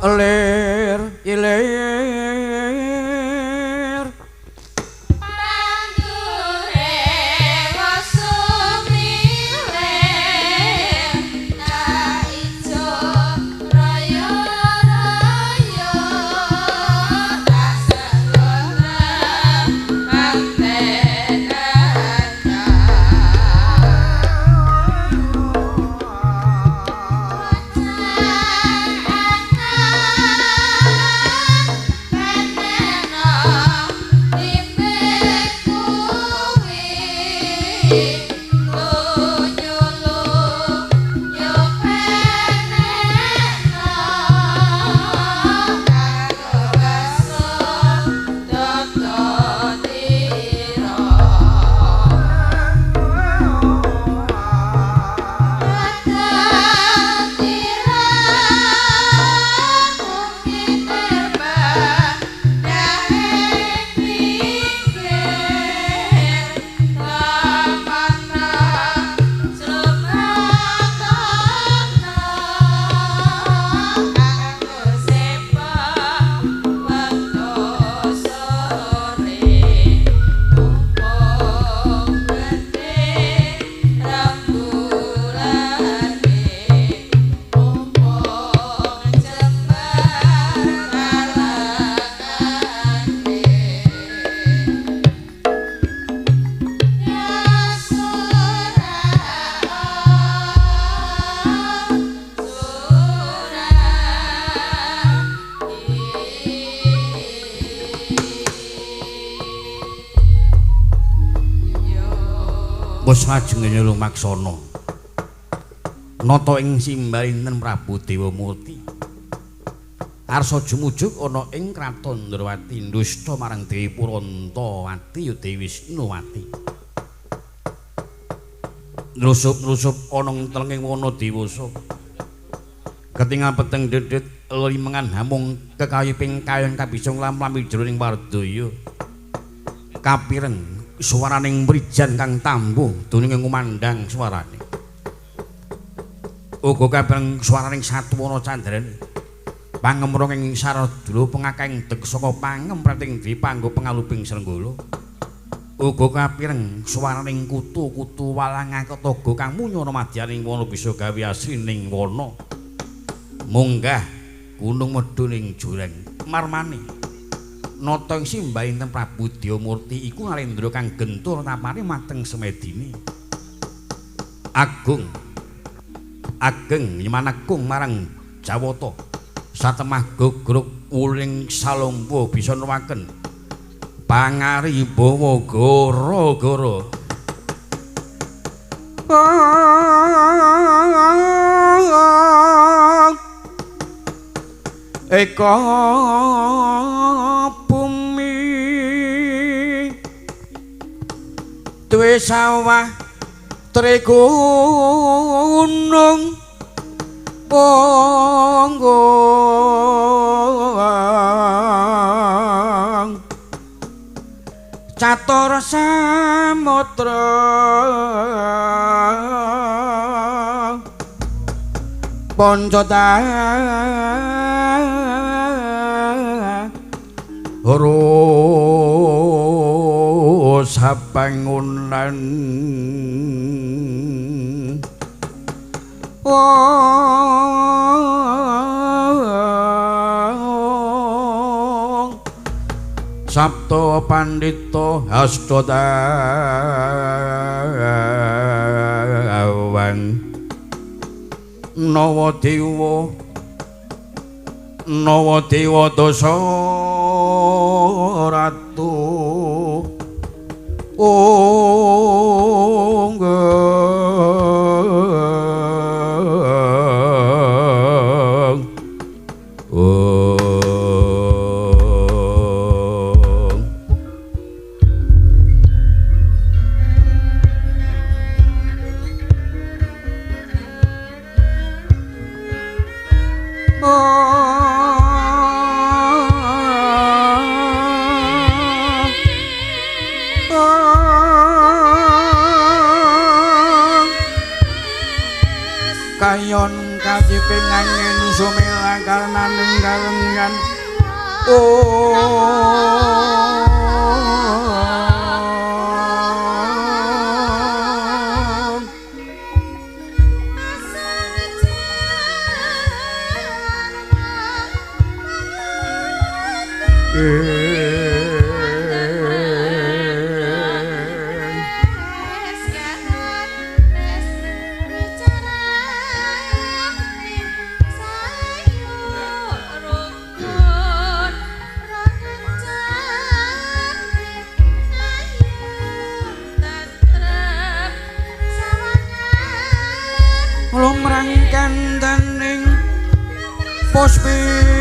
Lir ilir Pandure wasumilir tak ijo raya raya tak segona Wis lajeng lumaksana nata ing simbarinten Prabu Dewamurti arsa jumujuk ana ing kraton Ndrawati ndusta marang Dewi Purantawati ya Dewi Wisnuwati. Nrusup-nrusup ana ing telenging wana dewasa ketingal peteng dedet limengan hamung kekayuping kayon kabisung lam-lami jroning wardaya kapireng suwaraning mrijan kang tambuh duninge ngumandhang suwarane. Uga kapireng suwaraning satuwana candrane pangemrung ing saradula pengakeng dek saka pangempreting dipanggo pengaluping srenggala. Uga kapireng suwaraning kutu-kutu walang aketaga kang munyana madyaning wana bisa gawe asrining wana. Munggah gunung medhun ing jurang marmane. Nata ing simbah inten Prabu Dyamurti iku narendra kang gentur tapane mateng semedine. Agung ageng nyemanekung marang Jawata. Satemah gogrog wuling salomba bisa nuwaken pangaribawa gara-gara. Eka bumi duwe sawah tri gunung punggung catur samudra pancata sabangunan Sabta Pandita Hasta Dawang Nawa Dewa Nawa Dewa Dasa Ratu Kayon kaciping angin sumilang Karnaning kalengan. Lumrang kandaning puspita.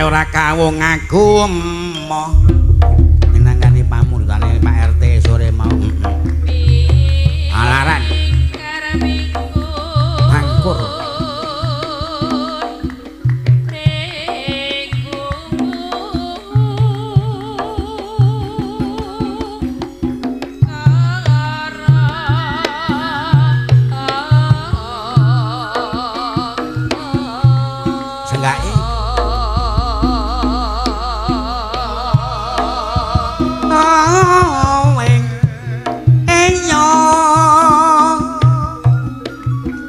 Kae ora kawung aku emoh. Minangkani pamundhutane Pak RT sore mau. Alaran. Bangkur. Senggake.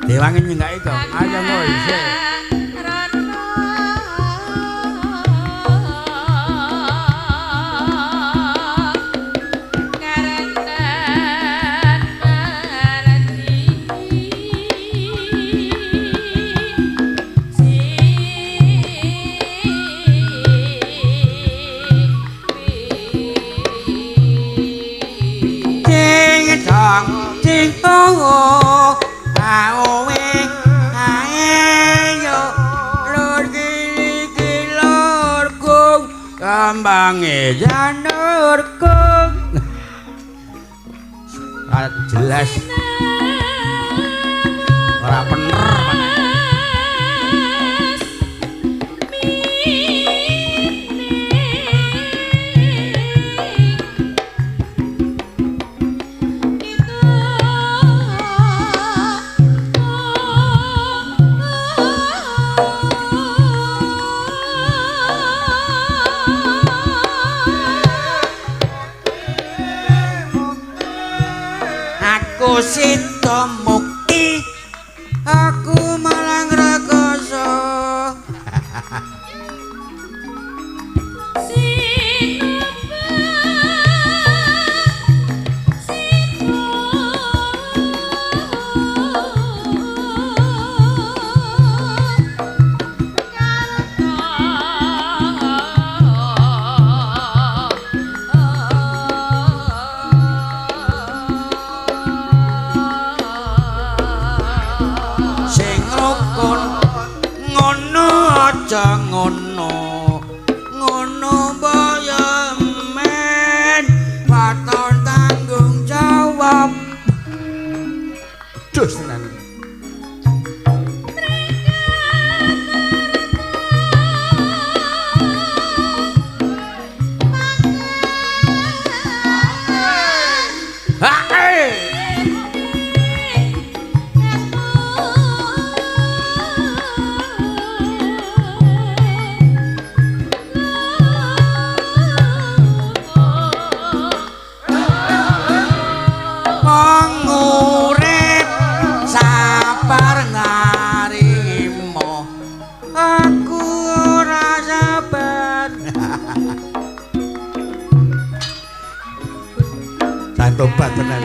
Dewangi nyenggake to. Ayo ngono isih. Ding dong ding dong awe ayo lur kili lur kung kambange janur kung. Ora jelas. Ora bener. Aku sida mukti, aku malah ngrekoso. Sing rukun ngono aja ngono, ngono mboyemen waton tanggung jawab. Dus tenan. Hae. Wong urip sabar ngarimo, aku ora sabar. Jan tobat tenan.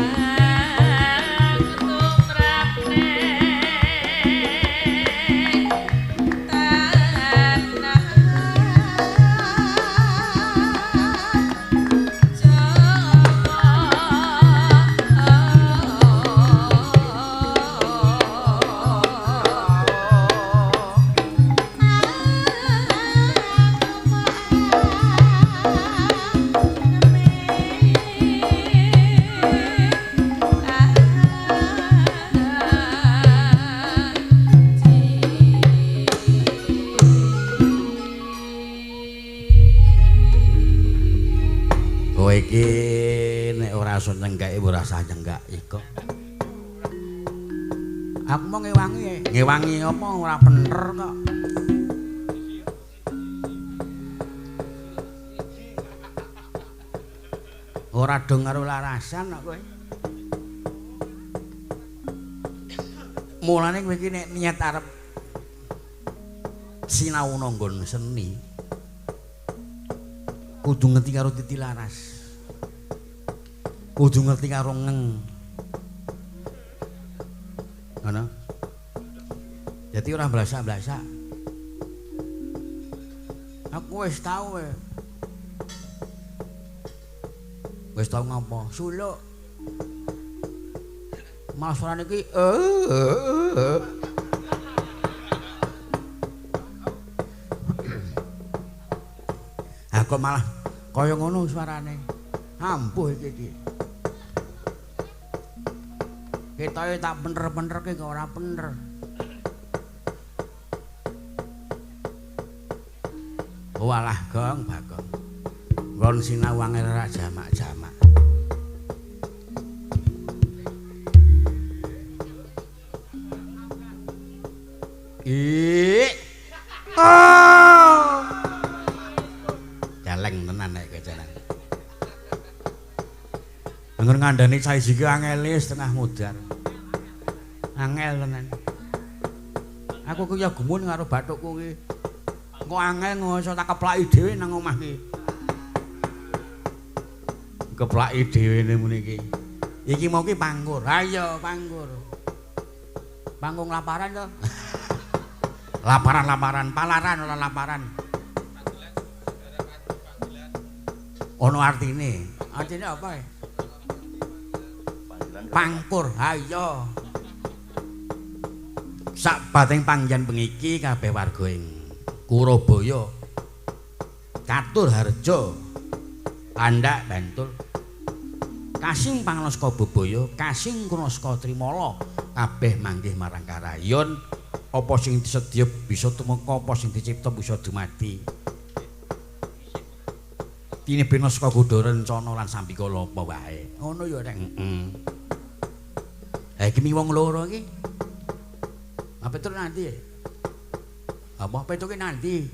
Kowe iki nek ora iso nyenggake ora usah nyenggaki kok. Aku mau ngewangi. Ngewangi apa ora bener kok. Ora dong karo larasan kok kowe. Mulane kowe iki nek niat arep sinau nanggon seni kudu ngerti karo titi laras. Kudu ngerti karo ngeng. Ngono. Dadi ora blasak-blasak. Aku wis tau e. Wis tau ngapa? Suluk. Malah suarane iki kok malah kaya ngono suarane. Ampuh iki iki. Ketoke tak bener-benerke kok ora bener. Walah Gong, Bagong. Nggon sinau angel ora jamak-jamak. Ih. Oh. Celeng tenan nek keceleng. Angger ngandani cah iki angele setengah mudhar. Angel tenan. Aku ku ya gumun karo bathukku ki. Engko angel ngoso tak keplaki dhewe nang omah ki. Keplaki dhewe muni iki. Iki mau ki pangkur. Ha iya, pangkur. Panggung laparan to. Laparan-laparan, palaran ora laparan. Ono artine. Artine apa ya? Pangkur. Ha iya. Sak bating panggen bengi iki kabeh warga ing Kurabaya, Caturharja, Pandak Bantul, Kasing Panglaska Bebaya, Kasing Kunaska Trimala, kabeh manggih marang karayon. Apa sing disedya bisa tumeka, apa sing dicipta bisa dumadi. Tinebih saka godha rencana lan sambikala apa wae. Ngono ya rek. Heeh. Ha iki mi wong loro iki. Ha Petruk nanti. Apa Petruk ki nanti?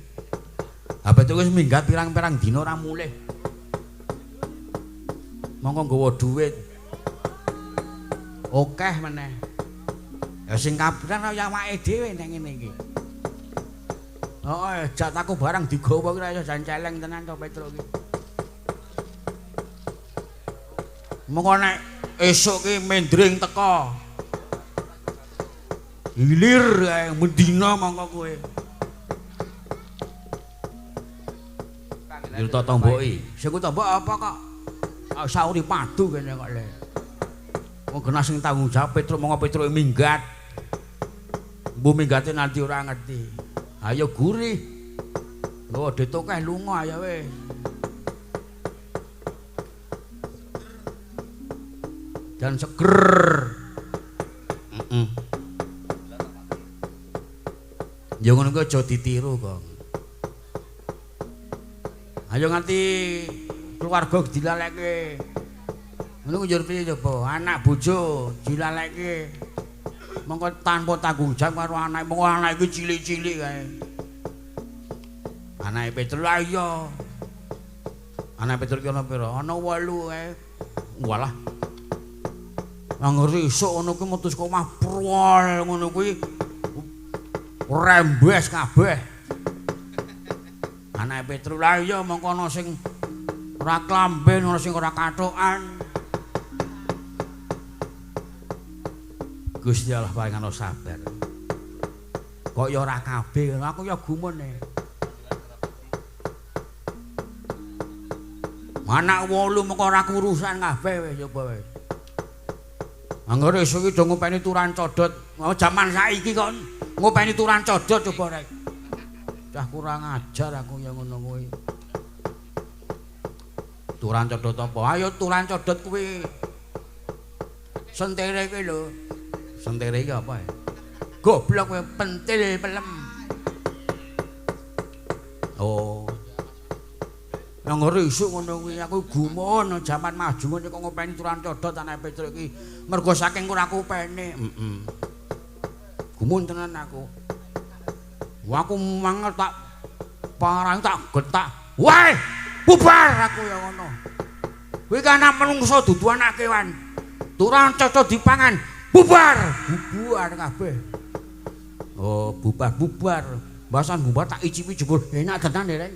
Ha Petruk wis minggat pirang-pirang dina ora mulih. Mongko nggawa dhuwit. Akeh meneh. Ya sing kaberan kaya awake dhewe nang ngene iki. Heeh, jatahku barang digawa ki ora iso jan celeng tenan to Petruk ki. Mongko nek esuk ki mendring teko. Hilir kae mendina mongko kowe. Yo tak tomboki. Sing ku tombok apa kok? Sauri padu kene kok le. Wong genah sing tanggung jawab Petruk mongko Petruk minggat. Mbuh minggate nanti ora ngerti. Ayo gurih. Nggawa duit akeh lunga ayo wis. Dan seger. Heeh. Ya ngono kuwi aja ditiru, Gong. Ayo nganti keluarga dilalekke. Ngono ku njur piye coba? Anak bojo dilalekke. Mongko tanpa tanggung jawab karo anake, mongko anake iki cilik-cilik kae. Anake Petruk lha iya. Anake Petruk ki ana pira? Ana 8 kae. Walah. Angger esuk ngono kuwi metu saka omah prol ngono kuwi rembes kabeh. Anake Petruk lha iya mongko ana sing ora klamben, ana sing ora kathokan. Gusti Allah paringana sabar. Kok ya ora kabeh, aku ya gumun e. Anak 8 mengko ora kurusan kabeh wis coba wis. Angger esuk iki do ngopeni turan codot. Oh jaman saiki kok ngopeni turan codot coba rek. Cah kurang ajar aku ya ngono kuwi. Turan codot apa? Ayo turan codot kuwi. Sentere kuwi lho. Sentere iki apa ya? Goblok kowe pentil pelem. Oh. Angger isuk ngono kuwi aku gumun jaman maju ngono kok ngopeni turan codot anake Petruk iki. Mergo saking ora kupene. Heeh. Gumun tenan aku. Wah aku mangel tak parang tak getak. Wah, bubar aku ya ngono. Kuwi kan anak menungso dudu anak kewan. Turan codot dipangan, bubar, bubar kabeh. Oh, bubar-bubar. Bahasan bubar tak icipi jebul enak tenan ya, Reng.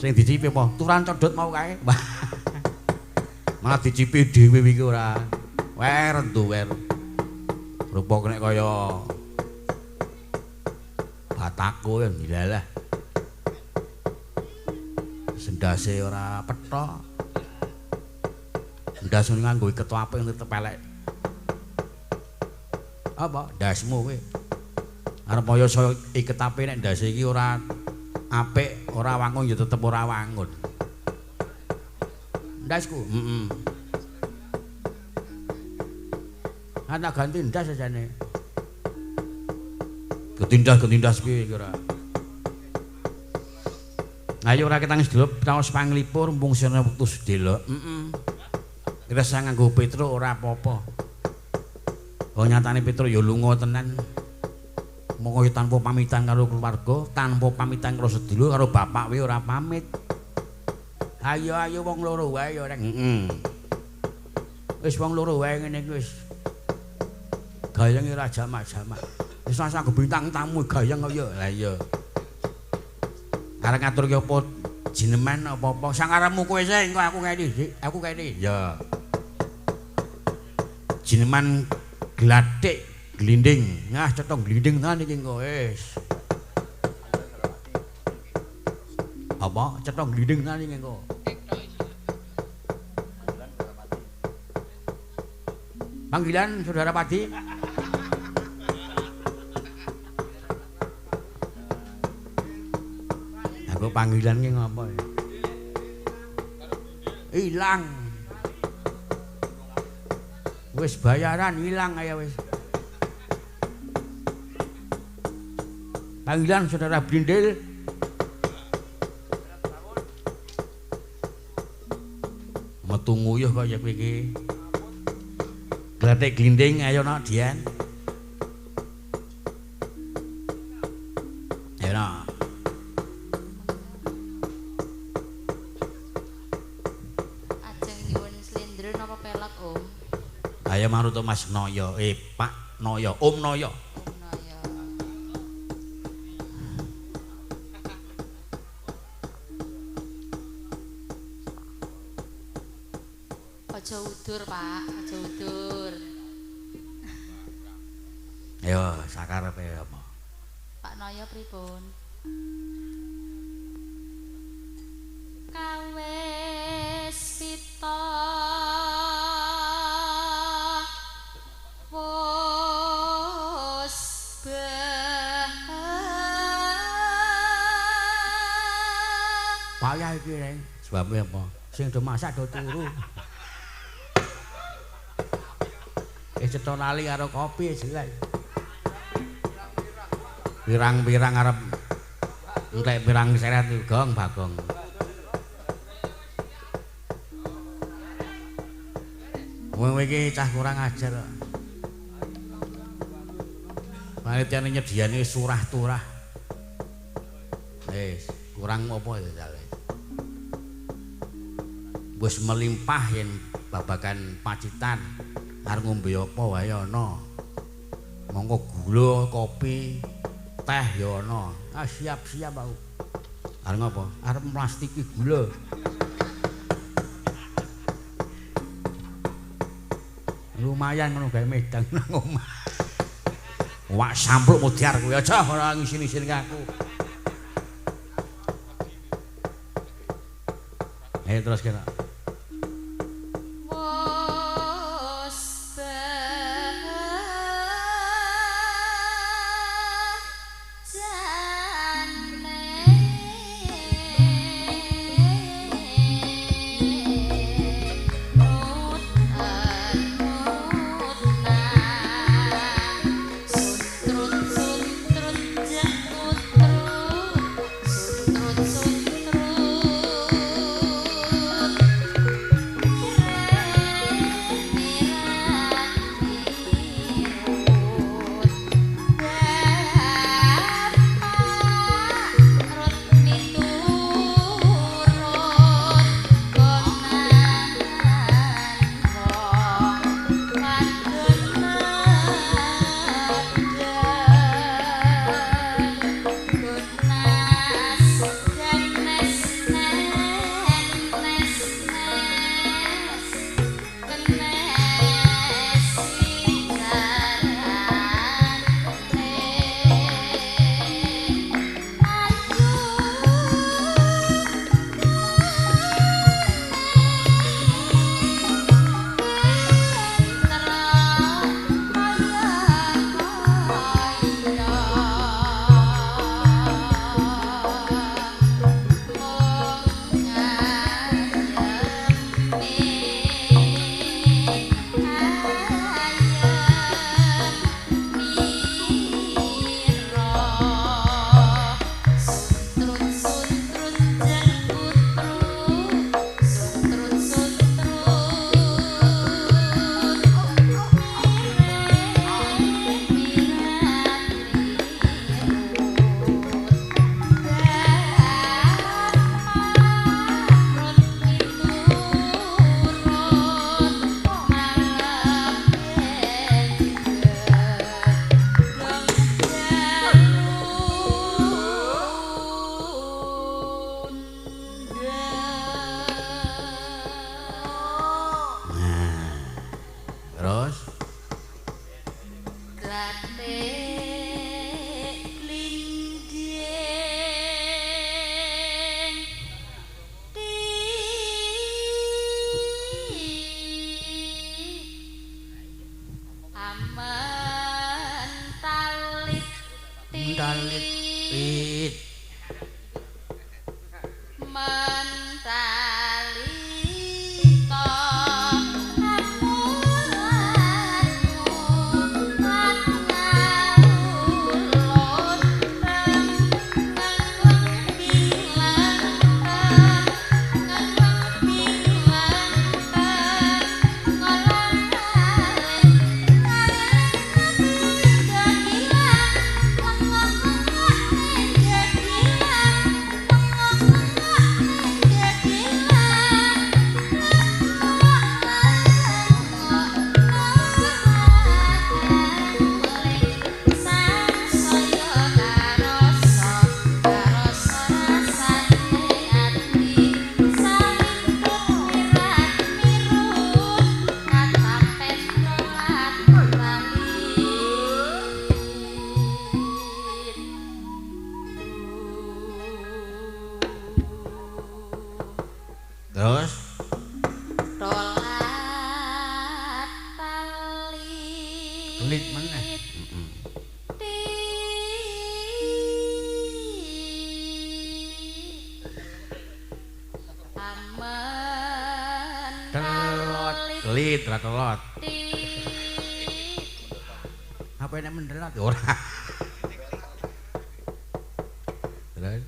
Sing dicipi apa? Turan codot mau kae. Malah dicipi dhewe iki ora. Wer entu wer. Rupa nek kaya batako ya ndilalah. Sendase ora pethok. Ndas ngene nganggo iket apik tetep elek. Apa? Ndasmu kowe. Arep kaya iket apik nek ndase iki ora Apik ora wangun ya tetep ora wangun. Ndasku, heeh. Ana ganti ndas ajane. Ketindas-ketindas piye iki ora. Ayo ora ketang sedulur taos panglipur mumpung sene wektu sedelok. Heeh. Kira nganggo Petro ora apa-apa. Oh nyatane Petro ya lunga tenan. Monggo ya tanpa pamitan karo keluarga, tanpa pamitan karo sedulur, karo bapak wae ora pamit. Ayo ayo wong loro wae ya rek. Heeh. Wis wong loro wae ngene iki wis. Gayenge ora jamak-jamak. Wis rasa bintang tamu gayeng kok ya. Lah iya. Arep ngaturke apa jineman apa-apa sangarepmu kowe sing engko aku kene, Dik. Aku kene. Ya. Jineman glathik glinding. Nah, cetha glinding tenan iki engko wis. Apa? Cetha glinding tenan iki engko. Panggilan Saudara Padi. Aku panggilan ki ngopo ya? Ilang. Wis bayaran ilang ayo wis. Panggilan Saudara Brindil. Metu nguyuh kaya kowe iki. Glathik glinding ayo nak Dian. Ayo nak. Ajeng nyuwun slendro napa pelog, Om? Ayo manut Mas Noyo, Pak Noyo, Om Noyo. Om Noyo. Aja udur, Pak, aja udur. Ayo sakarepe apa? Pak Noyo pripun? Kawis pita wos payah iki reng. Sebabe apa? Sing do masak do turu. Cetha lali karo kopi jelas. Pirang-pirang arep entek pirang seret gong bagong. Wong iki cah kurang ajar kok. Panitiane nyediani surah-turah. Wis, kurang apa ya jale. Wis melimpah yen babagan Pacitan. Arep ngombe apa wae ana. Monggo gula, kopi, teh ya ana. Ah siap-siap aku. Arep ngapa? Arep mlastiki gula. Lumayan ngono gawe medang nang omah. Wak sampluk mudyar kuwi aja ora ngisin-isin aku. Ayo terus kena. Sutrut sutrut. Terus Glatik lindhing ti amen talit talit tit Terus tolat talit kelit meneh. Amen telot kelit ra telot. Apa enak mendelat ora. Terus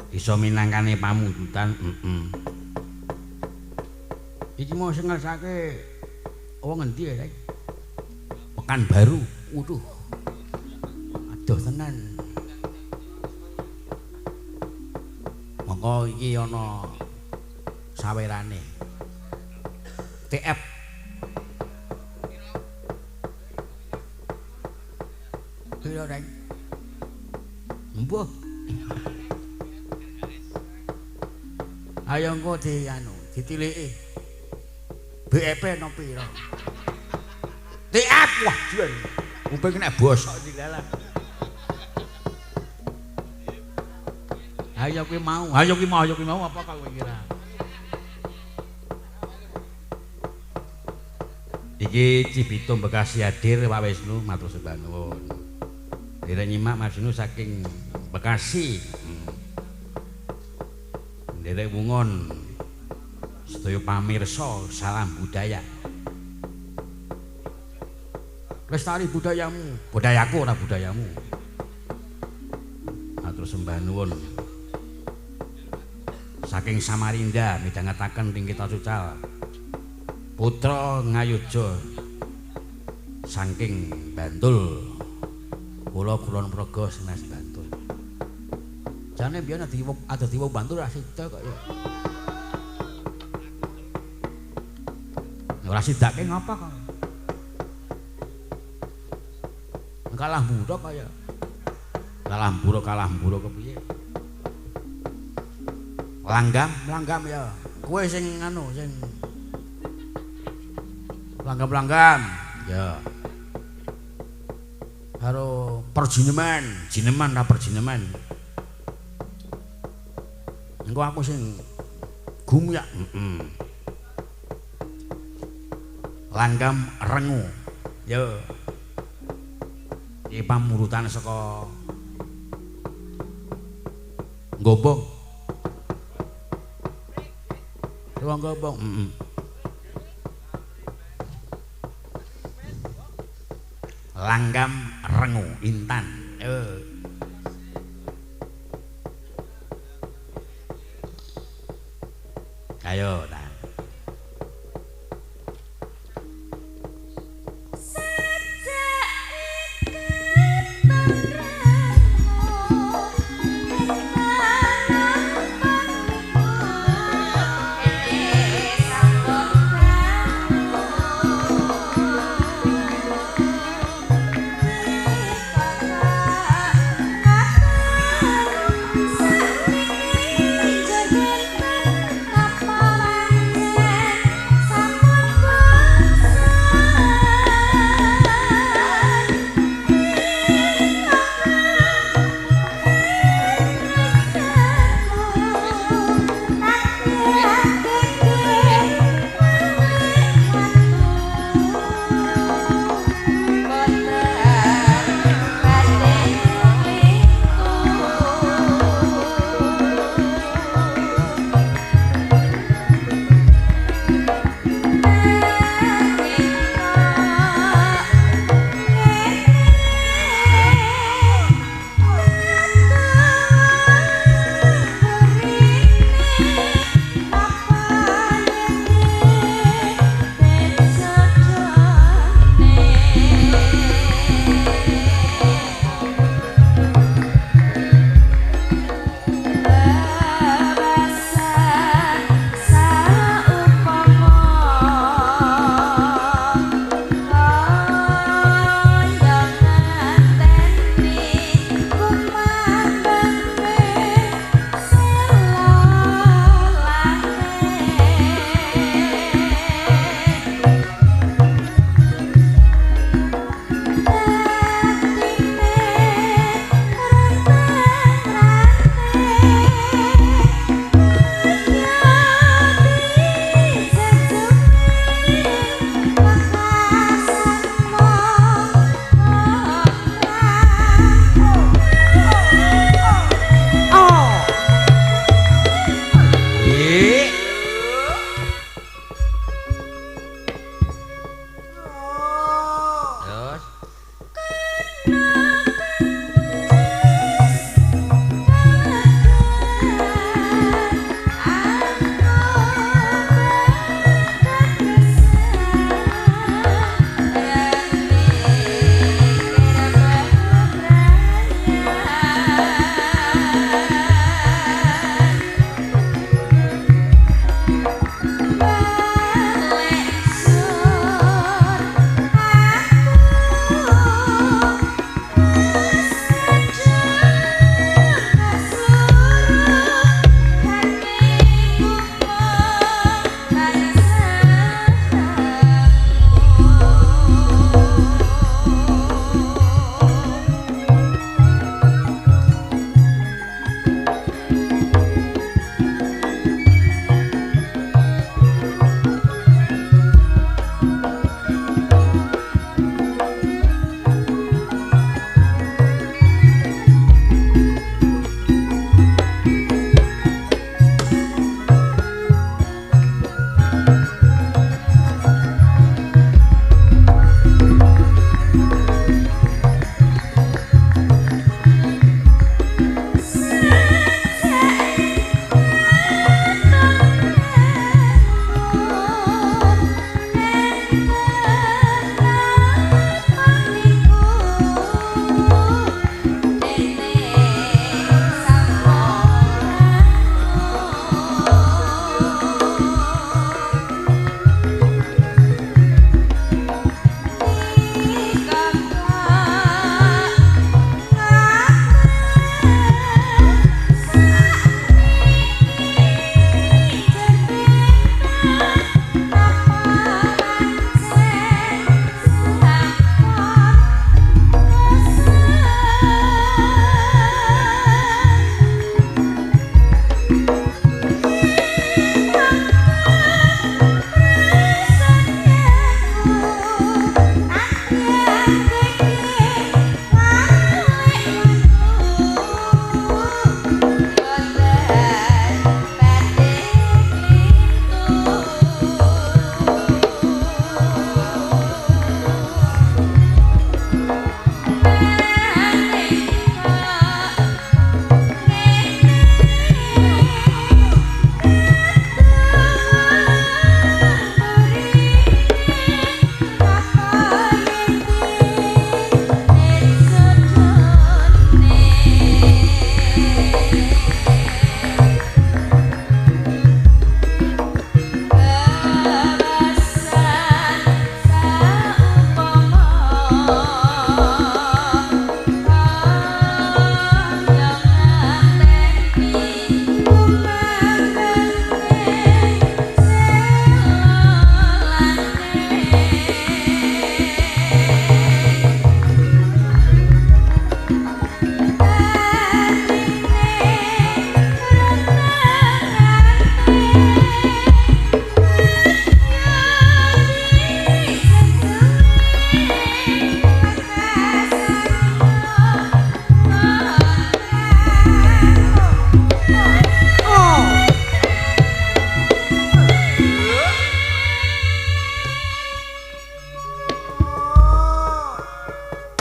iso minangkane pamundutan. Iki mau sing ngersake wong ngendi ya, Rek? Pekanbaru. Waduh. Adoh tenan. Mongko iki ana sawerane. TF. Piro, Rek? Mbuh. Ayo engko di anu, ditiliki. BEP no piro? TF wah jen. Kuping nek bosok dilalah. Ayo kuwi mau, ayo kuwi mau, ayo kuwi mau apa kowe kira? Iki Cibitung Bekasi hadir Pak Wisnu matur sembah nuwun. Derek nyimak Mas Wisnu saking Bekasi. Nderek wungon sedaya pamirsa salam budaya. Lestari budayamu, budayaku ora budayamu. Matur sembah nuwun. Saking Samarinda midhangetaken ing kita cucal. Putra Ngayogya saking Bantul. Kula Kulon Progo senes Bantul. Jane biyen ada di wong Bantul ra sida kok ya. Ora sidake ngapa kok? Kalah mbura kaya. Kalah mbura kepiye? Langgam, langgam ya. Kowe sing anu sing langgam-langgam. Ya. Karo perjineman, jineman ta perjineman. Engko aku sing gumyak. Heeh. Langgam rengu. Ya. Iki pamurutan saka Gombong. Wong Gombong, heeh. Langgam rengu intan. Ayo ta. Apa?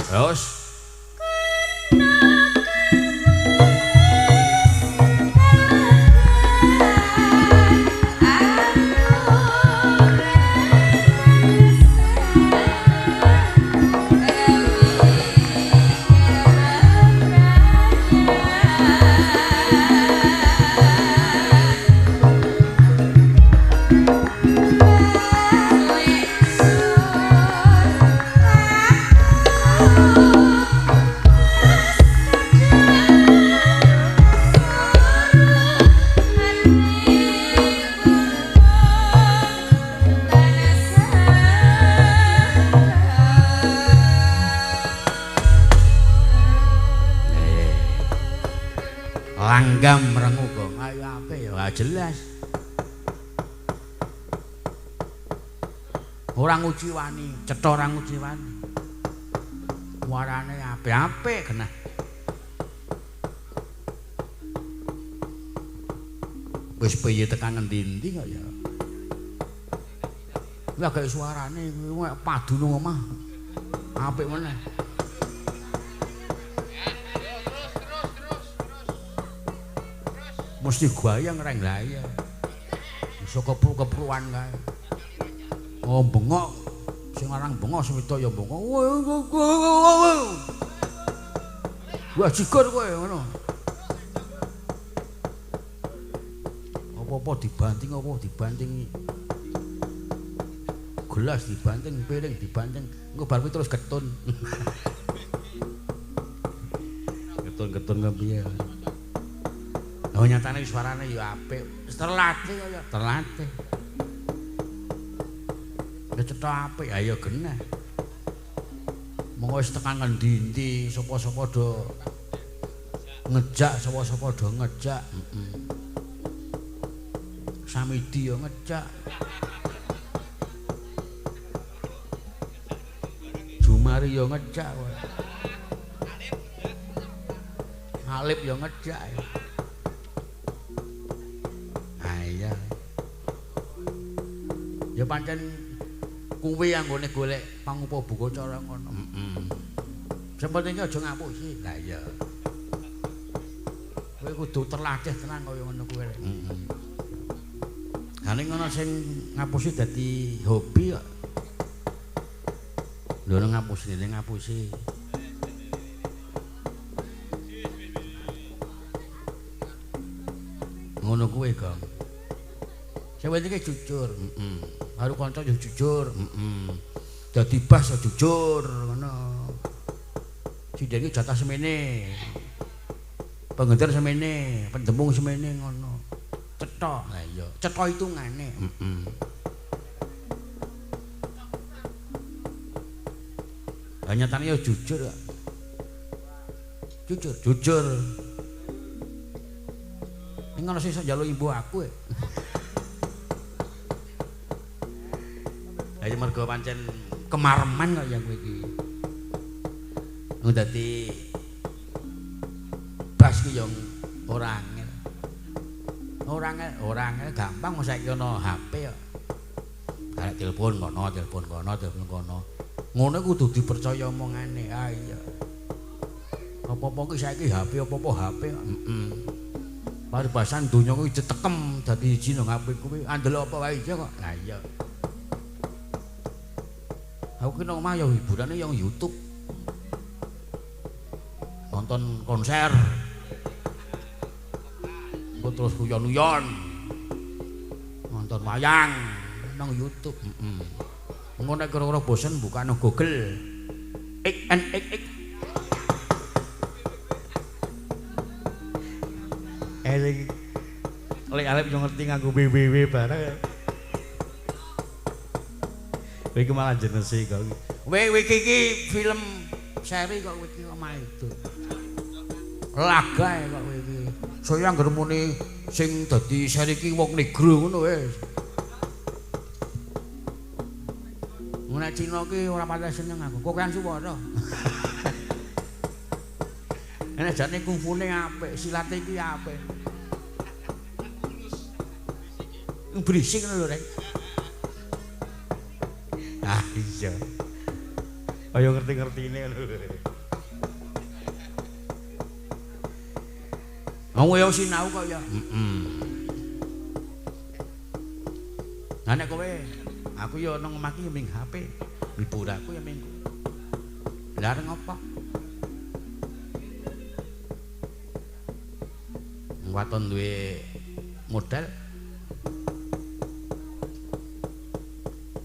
Terus langgam rengu kok ayo apik ya jelas. Ora nguciwani, cetha ora nguciwani. Warane apik-apik genah. Wis piye tekan ngendi-endi kok ya. Lah gak suarane kuwi padu nang omah. Apik meneh. Mesti goyang reng lah ya. Iso kepru-kepruan kae. Oh bengok, sing lanang bengok, sing wedok ya bengok. Wah jigur kowe ngono. Apa-apa dibanting, apa dibanting. Gelas dibanting, piring dibanting, engko bar kuwi terus getun. Getun-getun kepiye. Oh nyatane suarane ya apik, wis terlatih kaya terlatih. Ya cetha apik, ayo genah. Monggo wis tekan ngendi-endi, sapa-sapa do ngejak, sapa-sapa do ngejak. Heeh. Samidi ya ngejak. Jumari ya ngejak. Alip ya ngejak. Iya. Ya pancen kuwi anggone golek pangupa buka cara ngono. Heeh. Sing penting aja ngapusi. Lah iya. Kowe kudu terlatih tenan kaya ngono kuwi. Heeh. Ha ning ngono sing ngapusi dadi hobi kok. Lho ngapusi, ngapusi. Ngono kuwi, Gong. Sing penting jujur, heeh. Karo kanca yo jujur, heeh. Dadi bas yo jujur ngono. Sindene jatah semene. Penggenter semene, pendemung semene ngono. Cetha. Lah iya, cetha hitungane. Heeh. Lah nyatane yo jujur kok. Jujur, jujur. Ning ngono sing iso njaluk imbuh aku. Lah mergo pancen kemareman kok ya kowe iki. Wong dadi bas ki yo ora angel. Ora angel, ora angel gampang wong saiki ana HP kok. Arek telepon kono, telepon kono, telepon kono. Ngono kudu dipercaya omongane. Ah iya. Apa-apa ki saiki HP, apa-apa HP. Heeh. Paribasan donya kuwi ditekem dadi siji nang HP kuwi andel apa wae iya kok. Lah iya. Aku ki nang omah ya hiburane yang YouTube. Nonton konser. Engko terus guyon-guyon. Nonton wayang nang YouTube. Heeh. Engko nek kira-kira bosen buka nang Google. X N X X. Eling lek arep yo ngerti nganggo www barang. Kowe iki malah jenese kok. Kowe iki film seri kok kowe iki omah itu. Lagae kok kowe iki. Saya anggere muni sing dadi seri iki wong negro ngono wis. Nek Cina ki ora patek seneng aku. Kokean suwara. Nek jane kungfune apik, silate iki apik. Berisik ngono lho, Rek. Ah iya. Ayo ngerti-ngertine lho. Wong ya sinau kok ya. Heeh. Lah nek kowe, aku ya nang omah ki ya ming HP. Hibur aku ya ming. Lah arep ngopo? Waton duwe modal.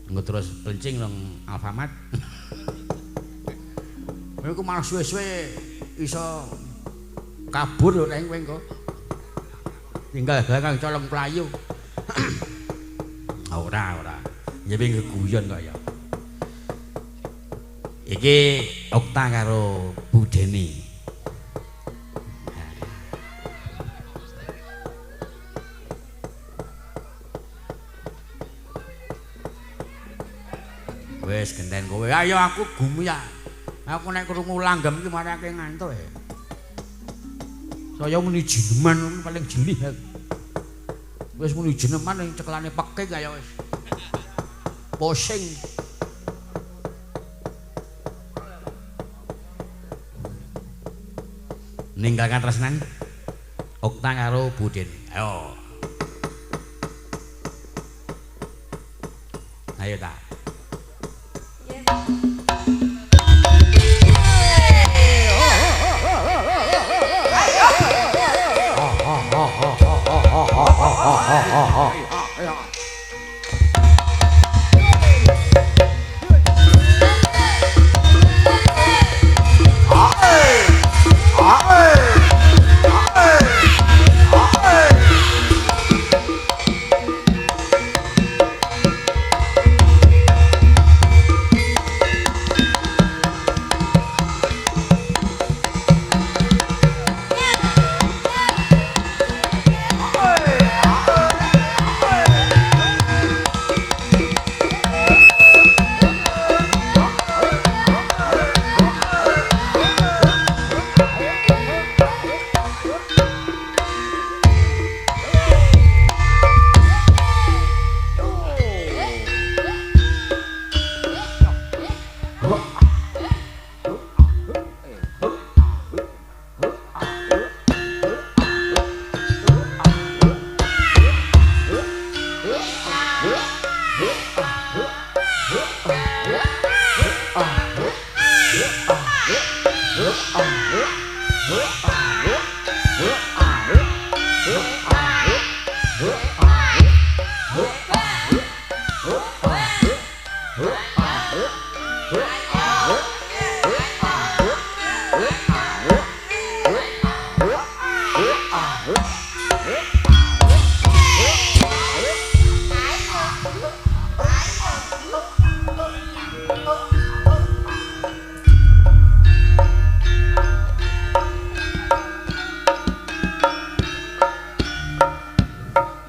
Engko terus plencing nang Alfamart. Kowe ku malah suwe-suwe iso kabur lho nek kowe engko. Tinggal kang colong playu. Ora, ora. Ya wing geguyon kok ya. Iki Okta karo Bu Deni. Wis genten kowe. Ayo aku gumiyak. Aku nek krungu langgam iki marake ngantuk. Saya muni jineman paling jelih aku. Wis muni jineman ning cekelane pekik kaya wis. Pusing. Ninggalkan tresnan Okta karo Bu Deni. Ayo. Ayo ta.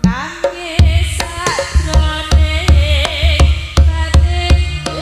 Nangis sakjroning batinku.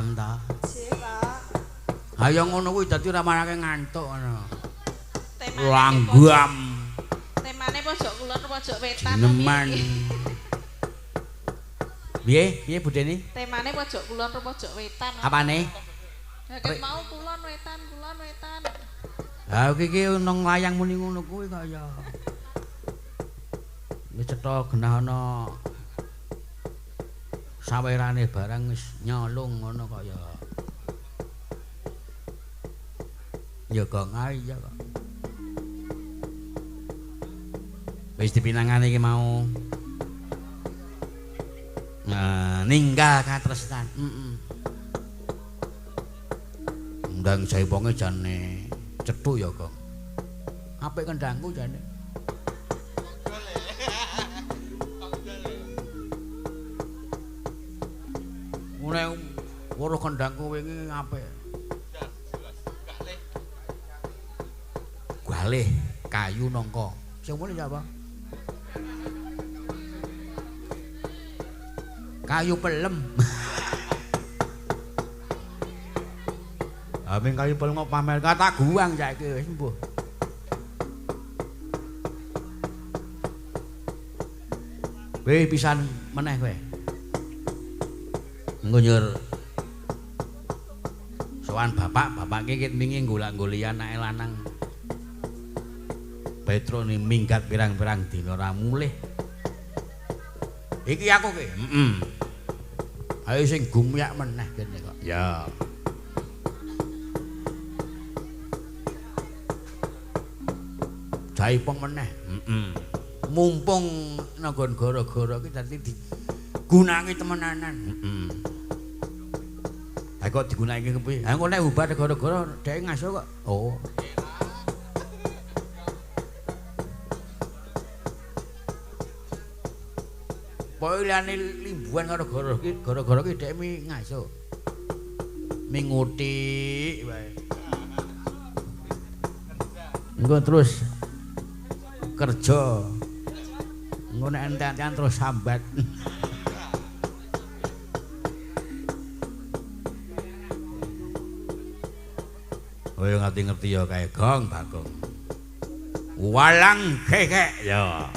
Bareng ta. Nggih, Pak. Ha ya ngono kuwi dadi ora marake ngantuk ngono. Temane Langgam temane pojok kulon pojok wetan. neman. Piye? Piye Budeni? Temane pojok kulon pojok wetan. Apane? Ha ket mau kulon wetan, kulon wetan. Ha iki iki nang layang muni ngono kuwi kok ya. Wis cetha genah ana sawerane barang wis nyolong ngono kok ya. Ya gong ae ya kok. Wis dipinangane iki mau. Nah, ninggal katresnan. Heeh. Ndang jaiponge jane cethuk ya, Gong. Apik kendangku jane. Ngene weruh kendangku wingi apik. Galih kayu nangka. Sing muni sapa? Kayu pelem. Aming kayu pelem kok pamer kata guang saiki wis mbuh. Weh pisan meneh kowe. Engko njur sowan bapak, bapak ki ket wingi golak-goleki anake lanang. Petrone minggat pirang-pirang dina ora mulih. Iki aku ki. Heeh. Ayo sing gumyak meneh kene kok. Ya. Jaipong meneh. Heeh. Mumpung nanggon gara-gara iki dadi digunake temenanan. Heeh. Ha kok digunakake kepiye? Ha engko nek bubar gara-gara dhek ngaso kok. Oh. Pokoke liyane limbuhan karo gara iki, gara-gara iki dhek mi ngaso. Minguti wae. Engko terus kerja. Engko nek entek-entekan terus sambat. Oh ya ngerti-ngerti ya kae Gong, Bagong. Walang kekek ya.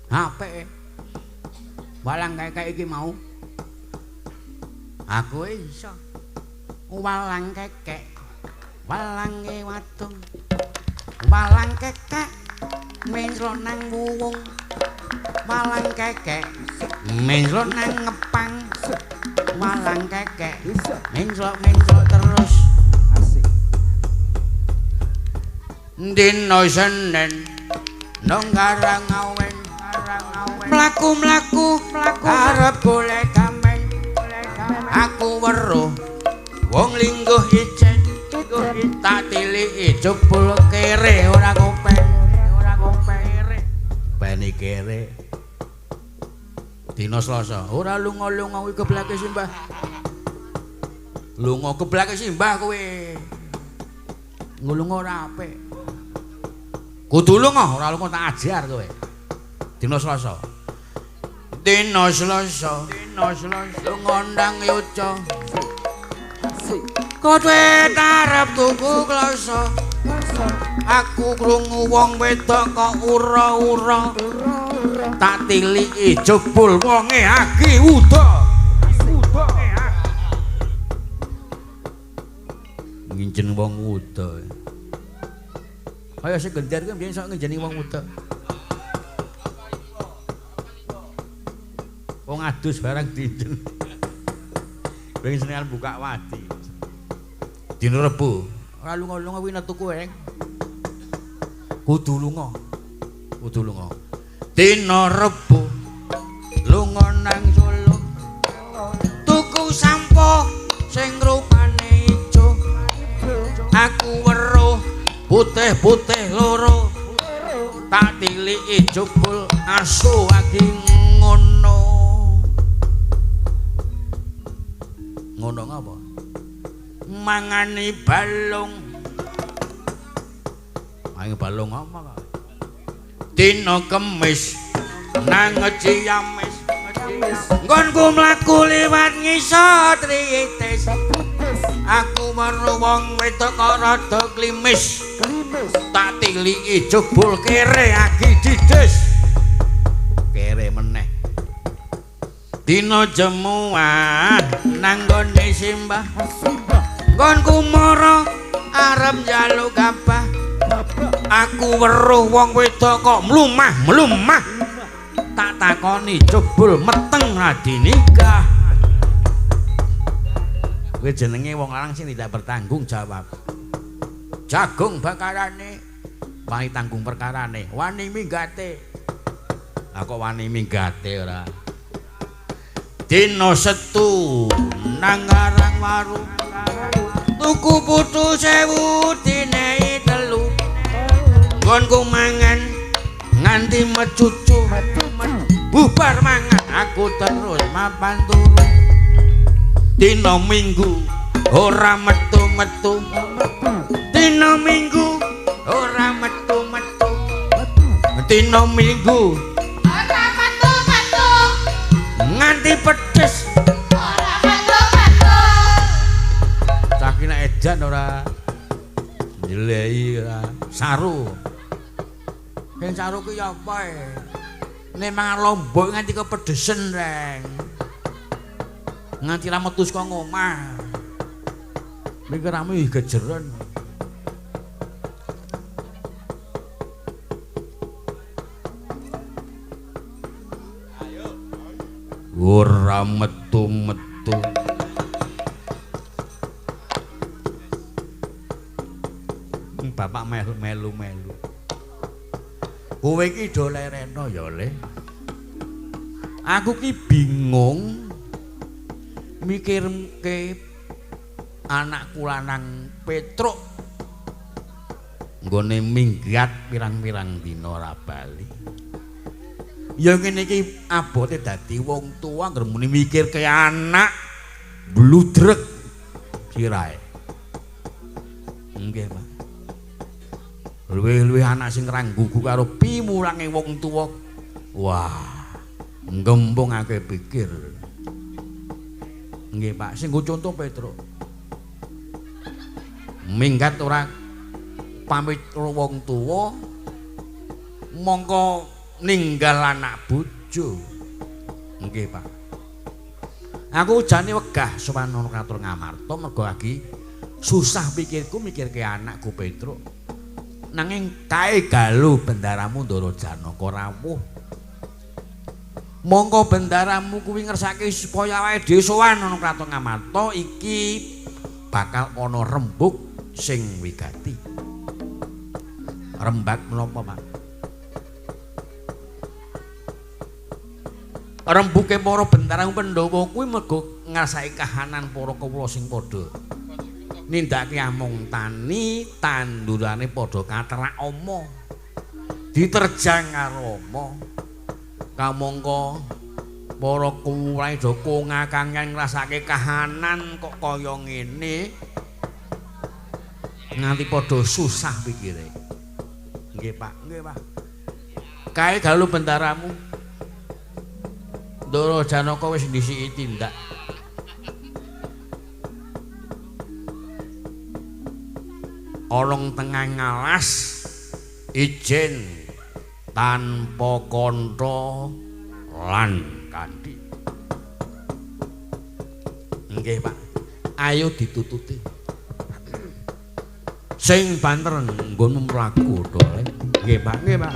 Apik. Walang kekek iki mau. Aku iso. Walang kekek. Walange wadon. Walang kekek menclok nang wuwung. Walang kekek menclok nang ngepang. Walang kekek menclok-menclok terus. Asik. Dina Senin nang Karangawen. Mlaku-mlaku arep golek kamen. Aku weruh wong lingguh ijen. Tak tiliki jebul kere ora kopen. Ora kopen. Bani kere. Dina Selasa ora lunga-lunga kuwi geblake simbah. Lunga geblake simbah kowe. Lunga ora apik. Kudu lunga, ora lunga tak ajar kowe. Dina Selasa. Dina Selasa, dina Selasa lunga nang Yoca. Kowe arep tuku kloso. Aku krungu wong wedok kok ura-ura. Tak tiliki jebul wonge agi uda. Nginjen wong uda. Kaya sing gendar kuwi mbiyen sok nginjeni wong uda. Wong adus barang dinjen. Wing senengan buka wadi. Dina Rebo. Ora lunga-lunga kuwi tuku reng. Kudu lunga. Kudu lunga. Dina Rebo lunga nang Solo. Tuku sampo sing rupane ijo. Aku weruh putih-putih loro. Tak tiliki jebul asu agi ngono. Ngono ngapa? Mangani balung. Mangani balung apa kok? Dina Kemis nang Ciamis. Nggonku mlaku liwat ngisor tritis. Aku weruh wong wedok kok rada klimis. Tak tiliki jebul kere agi dides. Kere meneh. Dina Jemuah nang nggone simbah. Nggonku mara arep njaluk gabah. Aku weruh wong wedok kok mlumah-mlumah. Tak takoni jebul meteng ra dinikah. Kuwi jenenge wong lanang sing tidak bertanggung jawab. Jagung bakarane, wani tanggung perkarane, wani minggate. Lah kok wani minggate ora? Dina Setu nang Karangwaru. Tuku putu 1000 dinehi 3. Nggonku mangan nganti mecucu. Bubar mangan aku terus mapan turu. Dina Minggu ora metu-metu. Dina Minggu ora metu-metu. Dina Minggu ora metu-metu. Nganti pedes ora metu-metu. Cah ki nek edan ora njelehi ora saru. Sing saru ki ya apa e? Nek mangan lombok nganti kepedesen reng. Nganti ra metu saka ngomah. Mikiramu gejeron. Ora metu-metu. Bapak melu-melu. Kowe iki do lereno ya, Le. Aku ki bingung mikirke anakku lanang Petruk nggone minggat pirang-pirang dina ora bali. Ya ngene iki abote dadi wong tuwa anggere muni mikirke anak bludrek sirahe. Nggih, Pak. Luwih-luwih anak sing ranggugu karo pimulange wong tuwa. Wah, nggembungake pikir. Nggih, Pak, sing nggo conto Petruk. Minggat ora pamit karo wong tuwa, mongko Ninggal anak bojo. Nggih, Pak. Aku jane wegah sowan ana Kraton Ngamarta mergo lagi susah pikirku mikirke anakku Petruk. Nanging kae galuh bendaramu Ndara Janaka rawuh. Mongko bendaramu kuwi ngersake supaya awake dhewe sowan ana Kraton Ngamarta iki bakal ana rembug sing wigati. Rembag menapa, Pak? Rembuke para bendaramu Pandhawa kuwi mergo ngrasake kahanan para kawula sing padha nindakake amung tani, tandurane padha katerak ama. Diterjang karo ama. Kamangka para kawula do kongakangan ngrasake kahanan kok kaya ngene nganti padha susah pikire. Nggih, Pak. Nggih, Pak. Kae galuh bendaramu. Ndara Janaka wis ndhisiki tindak. Ana tengah ngalas ijen tanpa kantha lan kanthi. Nggih, Pak. Ayo ditututi. Sing banter nggonmu mlaku dole. Nggih, Pak. Nggih, Pak.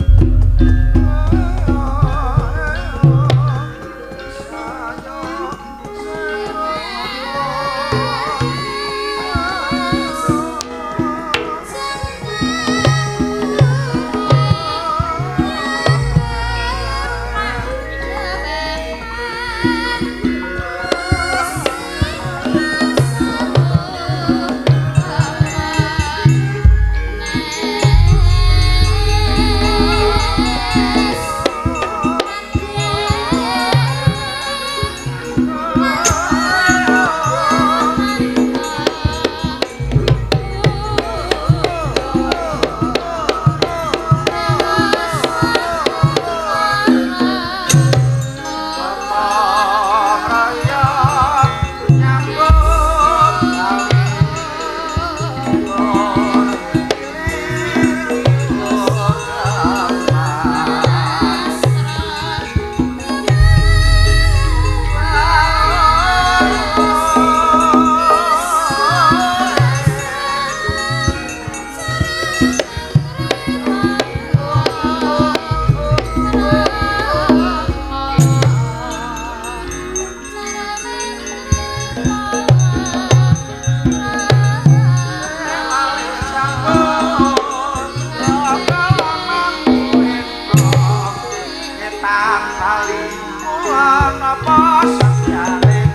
Apa setyane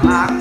kalang